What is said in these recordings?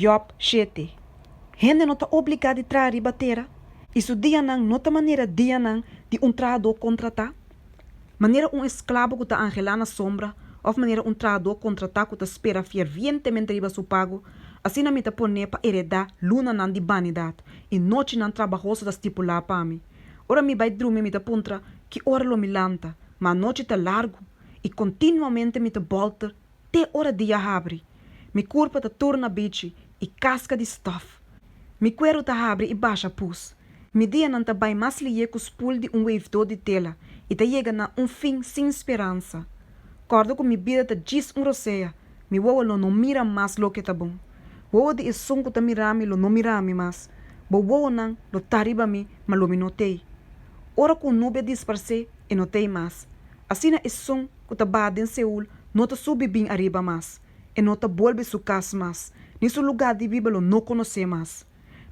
Yòb shete. Hende no ta obligá di traha riba tera, i su dianan no ta manera dianan di un trahadó kontratá? Manera un esklabo ku ta anhelá na sombra, òf manera un trahadó kontratá ku ta spera fervientemente riba su pago, asina mi ta pon'é pa eredá lunanan di banidat, i nochinan trabahoso ta stipulá pa mi. Ora mi bai drumi mi ta puntra, Ki ora lo mi lanta? Ma anochi ta largu, i kontinuamente mi ta bòlter te ora dia habri. Mi kurpa ta tur na bichi i kaska di stòf. Mi kueru ta habri i basha pus. Mi dianan ta bai mas lihé ku spul di un weefdó di tela i ta yega na un fin sin speransa. Kòrda ku mi bida ta djis un rosea, mi wowo lo no mira mas loke ta bon. Wowo di esun ku ta mira mi lo no mira mi mas. Bo wowonan lo ta riba mi, ma lo mi no t'ei. Ora ku un nubia disparsé, e no t'ei mas. Asina esun ku ta baha den Seul no ta subi bin ariba mas, e no ta bolbe su kas mas, ni su lugá di biba lo no konosé mas.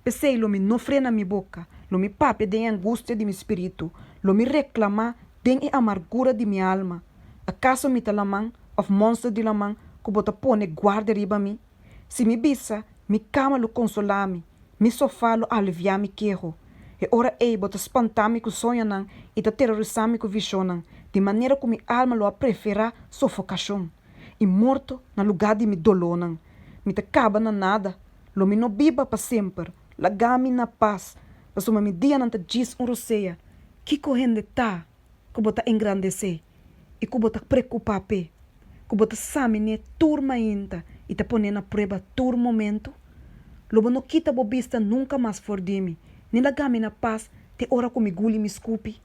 P'esei lo mi no frena mi boka, lo mi papia den e angustia di mi spiritu, lo mi reklamá den e amargura di mi alma. Akaso mi ta laman, òf mònster di laman, ku bo ta pone guardia riba mi? Si mi bisa, Mi kama lo konsolá mi, mi sofá lo aliviá mi keho. E ora ei bo ta spantá mi ku soñonan i ta terorisá mi ku vishonnan, di manera ku mi alma lo a preferá sofokashon i morto na lugá di mi dolónan. Mi ta kaba na nada, lo mi no biba pa semper. Laga mi na pas, pasobra mi dianan ta djis un rosea. Kiko hende ta ku bo ta engrandesé i ku bo ta preokupá p'e, ku bo ta samin'é tur mainta i ta pon'é na prueba tur momentu? Lo bo no kita bo bista nunka mas for di mi, ni laga mi na pas te ora ku mi guli mi skupi?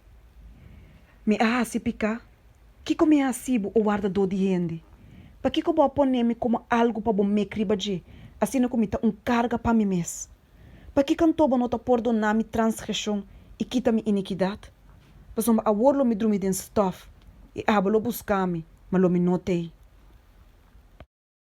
Mi a hasi piká? Kiko mi a hasi bo, o wardadó di hende? Pakiko bo a pone mi komo algu pa bo mek riba dje, asina ku mi ta un karga pa mi mes? Pakiko anto bo no ta pordoná mi transgreshon i kita mi inikidat? Pasobra awor lo mi drumi den stòf, i abo lo buska mi, ma lo mi no t'ei.